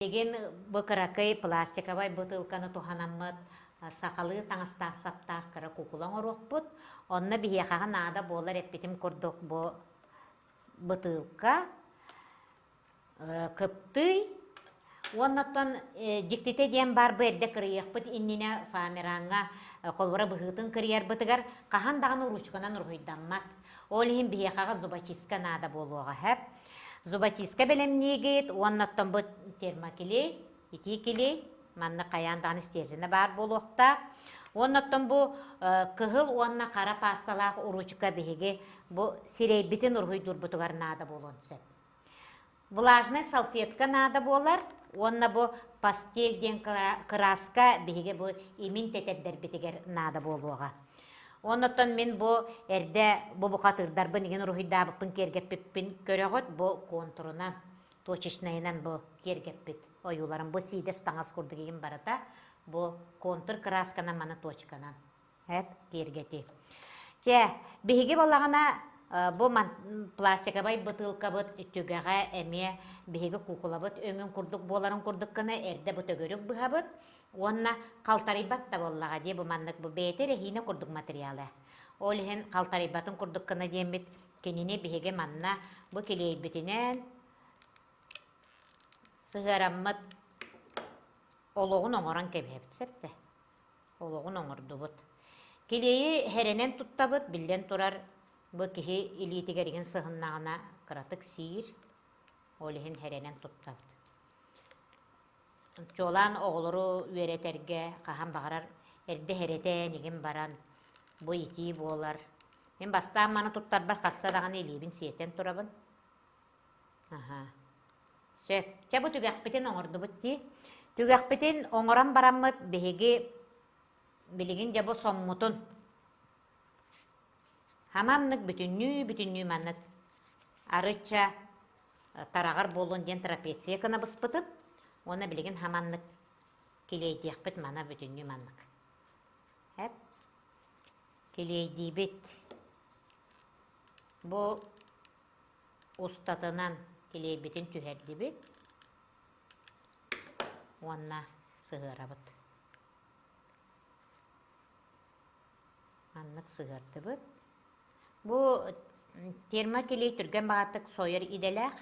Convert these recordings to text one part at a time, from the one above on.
Билигин бу кыракый пластиковай бытыылканы туһанаммыт сахалыы таҥастаах-саптаах кыра куукула оҥоруохпут. Онно биһиэхэҕэ наада буолар эппитим курдук бу бытыылка, кыптыый уонна оттон дьиктитэ диэн баар бу эрдэ кырыйыахпыт иннинэ фоамираҥҥа холобура быһыытын кырыйарбытыгар хаһан даҕаны уруучуканан уруһуйдаммат. Ол иһин биһиэхэҕэ зубочистка наада буолуоҕа сөп. Зубочистка бэлэмниигит уонна оттон бу термоклей, итии клей, манна хайаан даҕаны стерженэ баар буолуохтаах. Уонна оттон бу кыһыл уонна хара паасталаах уруучука биһиги бу сирэйбитин уруһуйдуурбутугар наада буолуон сөп. Влажнай салфетка наада буолар уонна бу пастель диэн кырааска биһиги бу имин тэтэрдэрбитигэр наада буолуоҕа. Оннуттан мин бу эрдэ бу бухатыырдарбын игин уруһуйдаабыппын киэргэппиппин көрөҕүт бу контурунан, точечнайынан бу киэргэппит ойууларым. Бу сиидэс таҥас курдук игин барыта бу контур кыраасканан маны точканан. Эп киэргэтии. Чэ, биһиги буоллаҕына бу пластиковай бытыылкабыт түгэҕэ эмиэ биһиги куукулабыт өҥүн курдук буоларын курдук гына эрдэ бу төгүрүк быһабыт уонна халтарыйбат да буоллаҕа дии бу маннык бу бэйэтэ эрэһиинэ курдук материала. Ол иһин халтарыйбатын курдук гына диэммит кинини биһиги манна бу килиэйбитинэн сыһыараммыт олоҕун оҥорон кэбиһэбит сөп да Олоҕун оҥордубут. Килиэйи һэрэнэн туттабыт, биллэн турар, бу киһи илиитигэр игин сыһыннаҕына кыратык сиир, ол иһин һэрэнэн туттабыт. Чуолаан оҕолору үөрэтэргэ хаһан баҕарар эрдэ һэрэтэн игин баран бу итии буолар. Мин бастаан маны туттарбар хаста даҕаны илиибин сиэтэн турабын. Аһаа. Сөп. Чэ, бу түгэхпитин оҥордубут дии. Түгэхпитин оҥорон бараммыт биһиги билигин дьэ бу соммутун хаманнык бүтүннүү-бүтүннүү маннык арычча тараҕар буоллун диэн трапеция гына быспытым уонна билигин хаманнык килиэйдиэхпит мана бүтүннүү маннык. Эп. Килиэйдиибит. Бу Устатынан килиэйбитин түһэрдибит уонна сыһыарабыт. Маннык сыһыардыбыт. Бу термокилиэй түргэн баҕатык сойор идэлээх,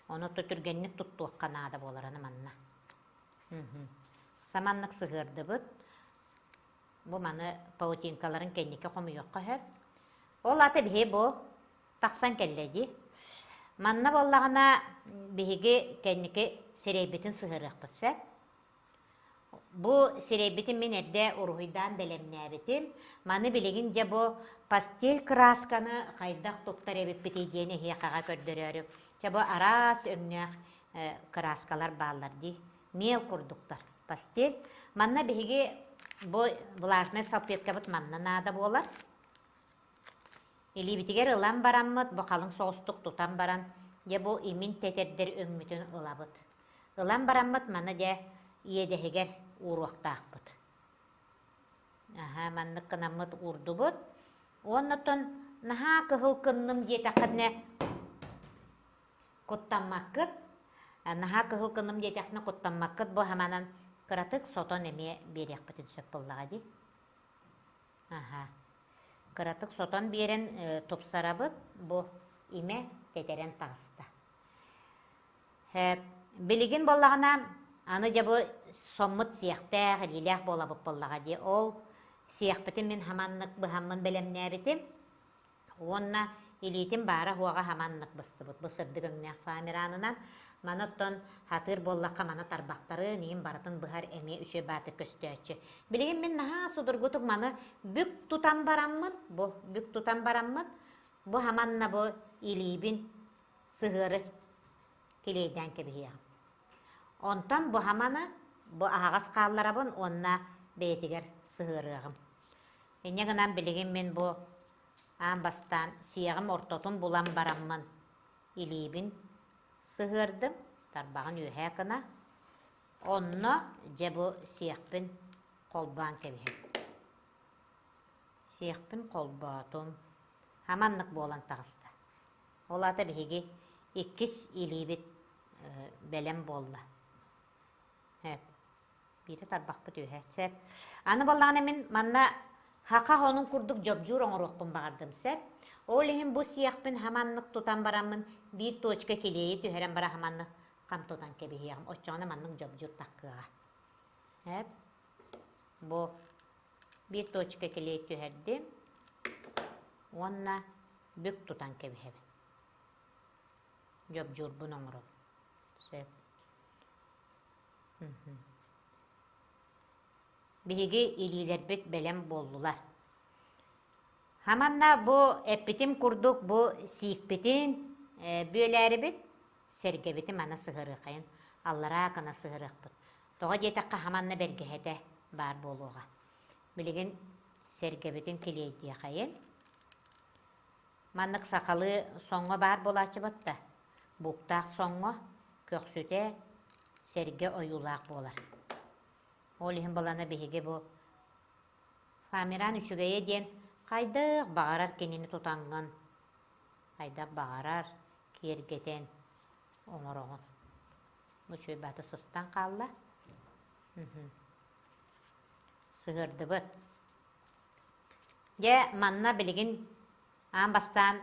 ону то түргэнник туттуохха наада буолараны манна. Саманнык сыһыардыбыт. Бу маны паутинкаларын кэнники хомуйуохха сөп. Ол аата биһи бу тахсан кэллэ дии. Манна буоллаҕына биһиги кэнники сирэйбитин сыһыарыахпыт сөп. Бу сирэйбитин мин эрдэ уруһуйдаан бэлэмнээбитим. Маны билигин дьэ бу пастель кыраасканы хайдах туттар эбиппитий диэн эһиэхэҕэ көрдөрөөрү. Чэ бу араас өҥнөөх кырааскалар бааллар дии. Миэл курдуктар. Пастель. Манна биһиги бу влажнай салфеткабыт манна наада буолар. Илиибитигэр ылан бараммыт, бу халыҥ соҕустук тутан баран, дьэ бу имин тэтэрдэр өҥмүтүн ылабыт. Ылан бараммыт маны дьэ иэдэһигэр ууруохтаахпыт. Аһа, маннык гынаммыт уурдубут. Уонна оттон наһаа кыһыл кынным диэтэххинэ куттаммаккыт. Наһаа кыһыл кынным диэтэххинэ куттаммаккыт бу хаманан кыратык сотон эмиэ биэриэхпитин сөп буоллаҕа дии. Аһа. Кыратык сотон биэрэн тупсарабыт, бу имэ тэтэрэн таҕыста. Билигин буоллаҕына, аны дьэ бу соммут сиэхтээх, илиилээх буолабыт буоллаҕа дии. Ол сиэхпитин мин хаманнык быһаммын бэлэмнээбитим. Уонна илиитин баара-суоҕа хаманнык быстыбыт. Бу сырдык өҥнөөх фоамиранынан. Маны оттон хатыыр буоллахха маны тарбахтарын, иин барытын быһар эмиэ үчүгэй баатыр көстөөччү. Билигин мин наһаа судургутук маны бүк тутан бараммын, бу бүк тутан бараммын, бу хаманна бу илиибин сыһыары килиэйдээн кэбиһиэҕим. Онтон бу хаманы бу аһаҕас хаалларабын уонна бэйэтигэр сыһыарыаҕым. Инньэ гынан билигин мин бу аан бастаан сиэҕим ортотун булан бараммын илиибин сыһыардым, тарбаҕын үөһээ гына, онно дьэ бу сиэхпин холбоон кэбиһэбин. Сиэхпин холбоотум. Хаманнык буолан таҕыста. Ол аата биһиги иккис илиибит бэлэм буолла. Биирэ тарбахпыт үөһэ. Сөп. Аны буоллаҕына мин манна хаха онун курдук дьобдьуур оҥоруохпун баҕардым. Сөп. Ол иһин бу сиэхпин хаманнык тутан бараммын биир точка килиэйи түһэрэн бара хаманнык хам тутан кэбиһиэҕим. Оччоҕуна маннык дьобдьуур таххыаҕа. Сөп. Бу биир точка килиэй түһэрдим уонна бүк тутан кэбиһэбин. Дьобдьуурбун оҥоробун. Сөп. Биһиги илиилэрбит бэлэм буоллулар. Хаманна бу эппитим курдук бу сиикпитин бүөлээрибит, сэргэбитин мана сыһырыахайын, аллараа гына сыһырыахпыт. Тоҕо диэтэххэ хаманна бэргэһэтэ баар буолуоҕа. Билигин сэргэбитин килиэйдиэхэйин. Маннык сахалыы соҥҥо баар буолааччы батта. Буктаах соҥҥо көхсүтэ сэргэ ойуулаах буолар. Ол иһин балана биһиги бу Фамиран үчүгэйэ диэн хайдах баҕарар кинини тутаҥҥын, хайдах баҕарар киэргэтэн оҥороҕун. Бу үчүгэй баата сыстан хаалла. Сыһыардыбыт. Дьэ, манна билигин аан бастаан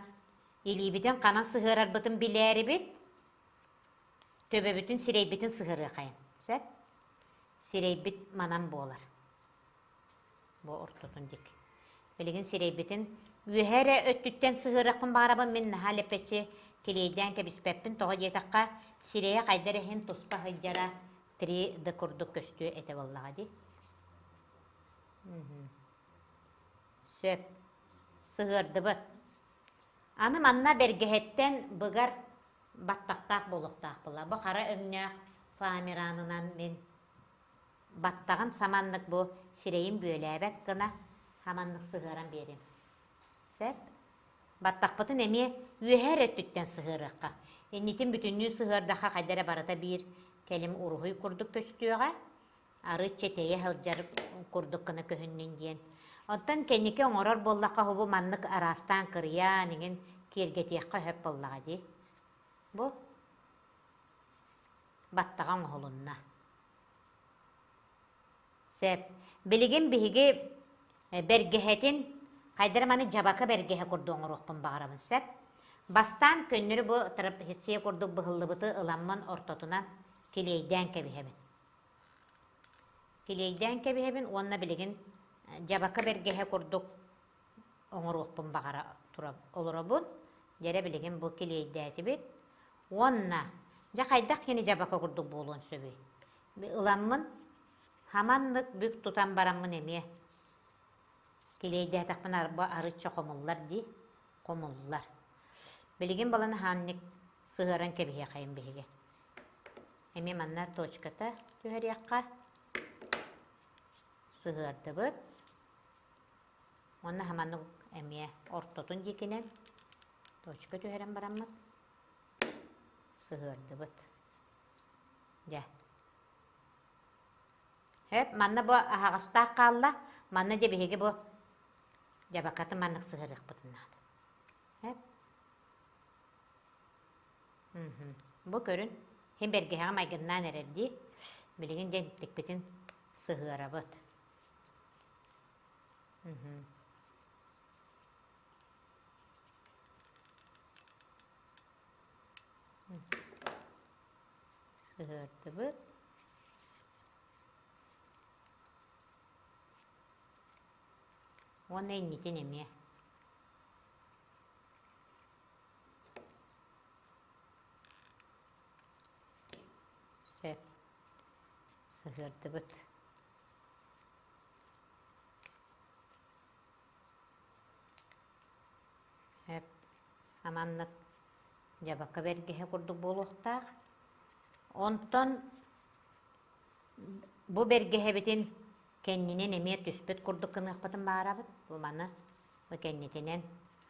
илиибитин ханан сыһыарарбытын билээрибит, төбөбүтүн, сирэйбитин сыһыарыахайын. Сөп? Сирэйбит манан буолар. Бу ортотун дик. Билигин сирэйбитин үөһэ эрэ өттүттэн сыһыарыахпын баҕарабын мин наһаа лэппэччи килиэйдээн кэбиспэппин тоҕо диэтэххэ сирэйэ хайда эрэ иһин туспа сылдьара 3D курдук көстүө этэ буоллаҕа дии. Сөп. Сыһыардыбыт. Аны манна бэргэһэттэн быгар баттахтаах буолуохтаах буолла. Бу хара өҥнөөх фоамиранынан мин баттаҕын саманнык бу сирэйин бүөлээбэт гына хаманнык сыһыаран биэриэм. Сөп. Баттахпытын эмиэ үөһээ эрэ өттүттэн сыһыарыахха. Иннитин бүтүннүү сыһыардахха хайда эрэ барыта биир кэлим уруһуй курдук көстүөҕэ. Арыычча тэйэ сылдьар курдук гына көһүннүн диэн. Оттон кэнники оҥорор буоллахха бу маннык араастаан кырыйаан иҥин киэргэтиэххэ сөп буоллаҕа дии. Бу баттаҕа оҥоһулунна. Сөп. Билигин биһиги бэргэһэтин хайдара маны дьабака бэргэһэ курдук оҥоруохпун баҕарабын сөп. Бастаан көннөрү бу трапеция курдук быһыллыбыты ыламмын ортотунан килиэйдээн кэбиһэбин. Килиэйдээн кэбиһэбин уонна билигин дьабака бэргэһэ курдук оҥоруохпун баҕара тура олоробун. Дьэрэ билигин бу килиэйдээтибит. Уонна дьэ хайдах кини дьабака курдук буолуон сөбүй? Ыламмын хаманнык бүк тутан бараммын эмиэ килиэйдээтэхпинэ арба арычча хомуллар дии хомуллар. Билигин баланы хаанник сыһыаран кэбиһиэхэйим биһиги. Эмиэ манна точката түһэриэххэ. Сыһыардыбыт. Уонна хаманнык эмиэ ортотун диэкинэн точка түһэрэн бараммыт сыһыардыбыт. Дьэ. Хөп, манна бу аһаҕастаах хаалла. Манна дьэ биһиги бу дьабакатын маннык сыһыарыахпытын наада. Хөп. Бу көрүн, һин бэргэһэҕэ майгыннаан эрэр дии. Билигин дьэ тикпитин сыһыарабыт. Сыһыардыбыт. Уонна иннитин эмиэ. Сөп. Сыһыардыбыт. Сөп. Аманнык дьабака бэргэһэ курдук буолуохтаах. Онтон бу бэргэһэбитин кэннинэн эмиэ түспүт курдук гыныахпытын баҕарабыт. Бу маны бу кэннитинэн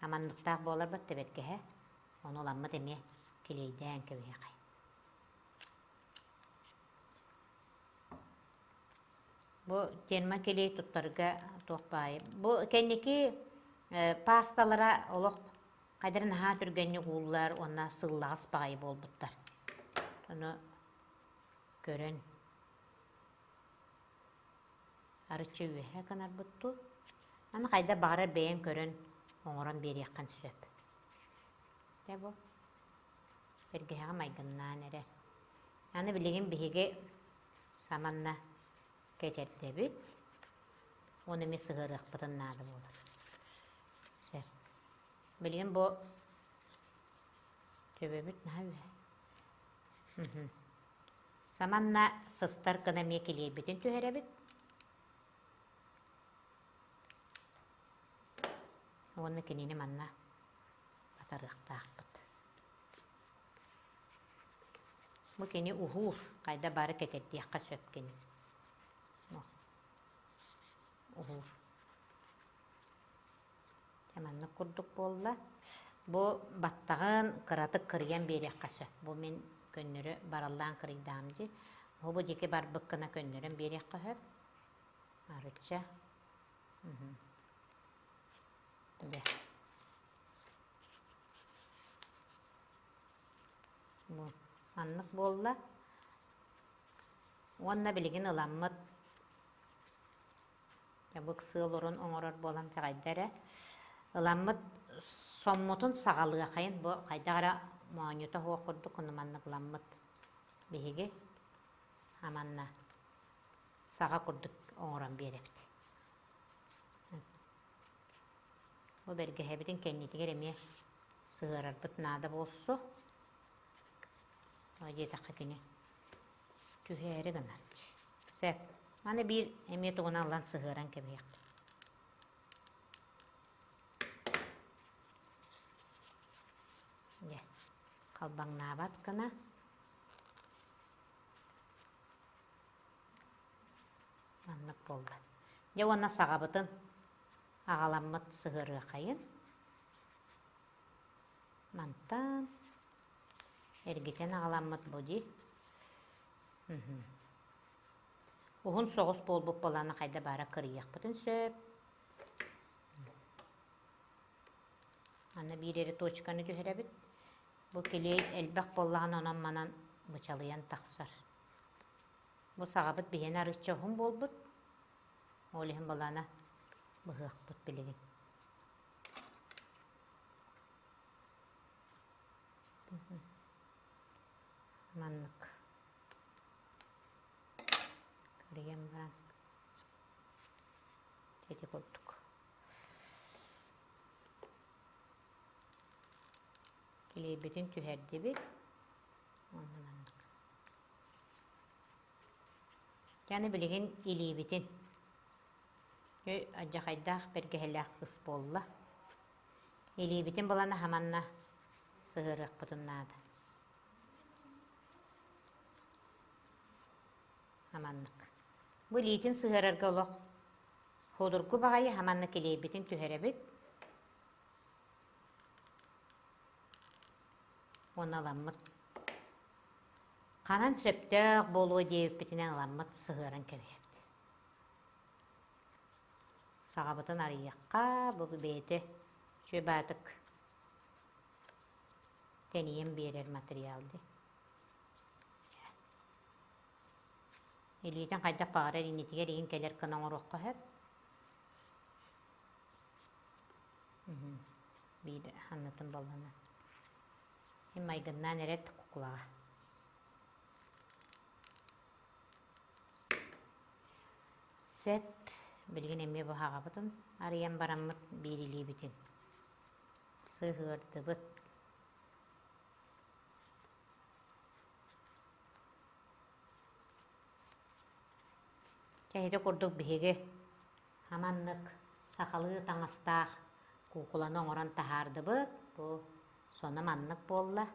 аманныктаах буоларбыт да бэргэһэ. Ону ыламмыт эмиэ килиэйдээн кэбиһиэхэй. Бу термокилиэй туттарга туох баайы. Бу кэнники паасталара олох хайдары наһаа түргэнник ууллар уонна сыллаҕас баҕайы буолбуттар. Ону көрөн. Арычча үөһэ гынарбыт дуу? Аны хайда баҕарар бэйэҥ көрөн оҥорон биэриэххин сөп. Дьэ бу бэргэһэҕэ майгыннаан эрэр. Аны билигин биһиги саманна кэтэрдэбит. Уонна эмиэ сыһыарыахпытын наада буолар. Сөп. Билигин бу төбөбүт наһаа үөһэ. Саманна сыстар гына эмиэ килиэйбитин түһэрэбит. Уонна кинини манна батарыахтаахпыт. Бу кини уһуур, хайда бары кэтэрдиэххэ сөп кини. Уһуур. Дьэ маннык курдук буолла. Бу баттаҕын кыратык кырыйан биэриэххэ сөп. Бу мин көннөрү бараллаан кырыйдаам дии. Бу бу диэки барбыккына көннөрөн биэриэххэ сөп. Арычча. Дьэ. Бу маннык буолла. Уонна билигин ыламмыт Бу сыал олорон оҥорор буолан чаҕайда эрэ. Ыламмыт соммутун саҕалыахайын бу хайдах эрэ моонньута суох курдук ону маннык ыламмыт биһиги аманна саҕа курдук оҥорон биэрэбит. Бу бэргэһэбитин кэннитигэр эмиэ сыһыарарбыт наада буолсу. Тоҕо диэтэххэ кини түһээри гынар. Сөп. Аны биир эмиэ тугунан ылан сыһыаран кэбиһиэхпит. Дьэ, халбаҥнаабат гына. Маннык буолла. Дьэ уонна саҕабытын аҕаламмыт сыһыарыахайын. Мантан эргитэн аҕаламмыт бу дии. Уһун соҕус буолбут буоллаҕына хайда баара кырыйыахпытын сөп. Аны биир эрэ точканы түһэрэбит. Бу килиэй элбэх буоллаҕына онон-манан бычалыйан тахсар. Бу саҕабыт биһиэнэ арыычча уһун буолбут. Ол иһин балаана быһыахпыт билигин. Маннык кырыйан баран ити курдук килиэйбитин түһэрдибит уонна маннык Аны билигин илиибитин алдьархайдаах бэргэһэлээх кыс буолла. Илиибитин булан аһаманна сыһыарыахпытын наада. Аманнык. Бу илиитин сыһыарарга олох судургу баҕайы хаманна килиэйбитин түһэрэбит. Уонна ыламмыт Ханан сөптөөх буолуо диэбиппитинэн ыламмыт сыһыаран кэбиһэбит. Саҕабытын арыйыахха, бу бэйэтэ үчүгэй баатык тэнийэн биэрэр материал дии. Илиитин хайдах баҕарар иннитигэр иин кэлэр гына оҥоруохха сөп. Биир ханнатын баллана. Мин майгыннаан эрэр кукулаҕа. Сөп, билигин эмиэ быһаҕабытын арыйан бараммыт биир илиибитин сыһыардыбыт. Чэ, ити курдук биһиги хаманнык сахалыы таҥастаах куукуланы оҥорон таһаардыбыт. Бу Соно маннык буолла.